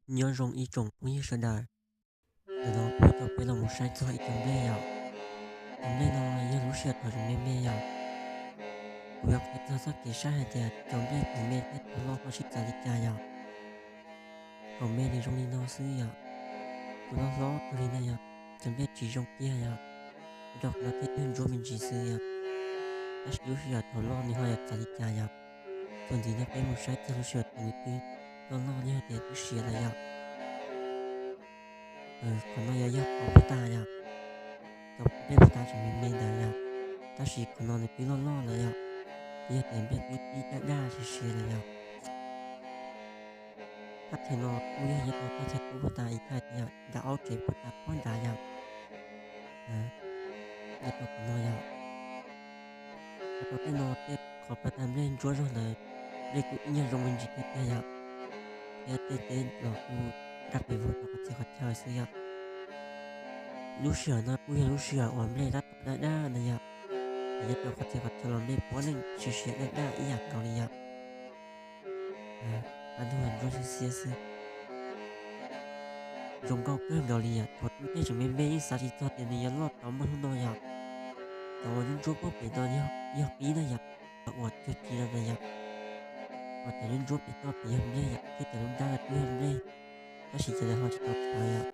Nyob zoo ib tsoom phooj ywg sawv daws, ntawm no kuv coj peb los mus saib txog ib co nplej yom. Cov nplej no yog lub sij hawm thaum tseem me me yom. Kuv yuav qhia txog txoj kev saib hais tias cov nplej thaum me thiab thaum loj ho sib txawv li cas yom. Thaum me nws zoo li no xwb yom, tus loj hlob kawg li na yom, cov nplej tsis zoo kiag yom. Rau qhov no thiaj yog ntsuab me ntsis xwb yom, tab sis lub sij hawm thaum loj nws ho yuav txawv li cas yom. Txuas ntxiv no peb mus saib txog lub sij hawm thaum nws twb loj loj li hais tias twb siav lawm yom. Qhov no yog yog qhov puag ta yom, cov nplej puag ta tseem me me ntawd yom, tab sis qhov no nws twb loj loj lawm yom, yog tias nplej twb daj daj siav siav lawm yom. Thaj chaw no kuj yog nyob rau thaj chaw puag ta ib thaj yom, nram aub tsev puag ta puag nrad yom. Nyob rau qhov no yom, nyob rau tej no tej qhov puag ta nplej ntsuab zog ntawd, nplej kuj ib nyuag zoo me ntsis tiag tiag yom, thiab tej teb los kuj daj pes vog rau qhov txhia qhov chaw xwb yom. Lub sij hawm no kuj yog lub sij hawm uas nplej tab tom daj daj na yom, nyob rau qhov txhia qhov chaw los nplej puav leej siav siav daj daj ib yam nkaus li yom. Qab ntug ntsuab xiab xiab xwb. Zoo nkauj kawg nkaus li yom, thaum nplej tseem me me yeej xav tsis txog tias nws yuav loj tau muaj hnub no yom. Cov uas ntsuab ntsuab pem no yog qib na yom, cov uas cuag ci no na yom. Uas cov ntsuab ntsuab pem toj pem yog nplej yom, thiab cov lub nrab no kuj yog nplej, tab sis cov ntawd ho tsis tau txawv yom.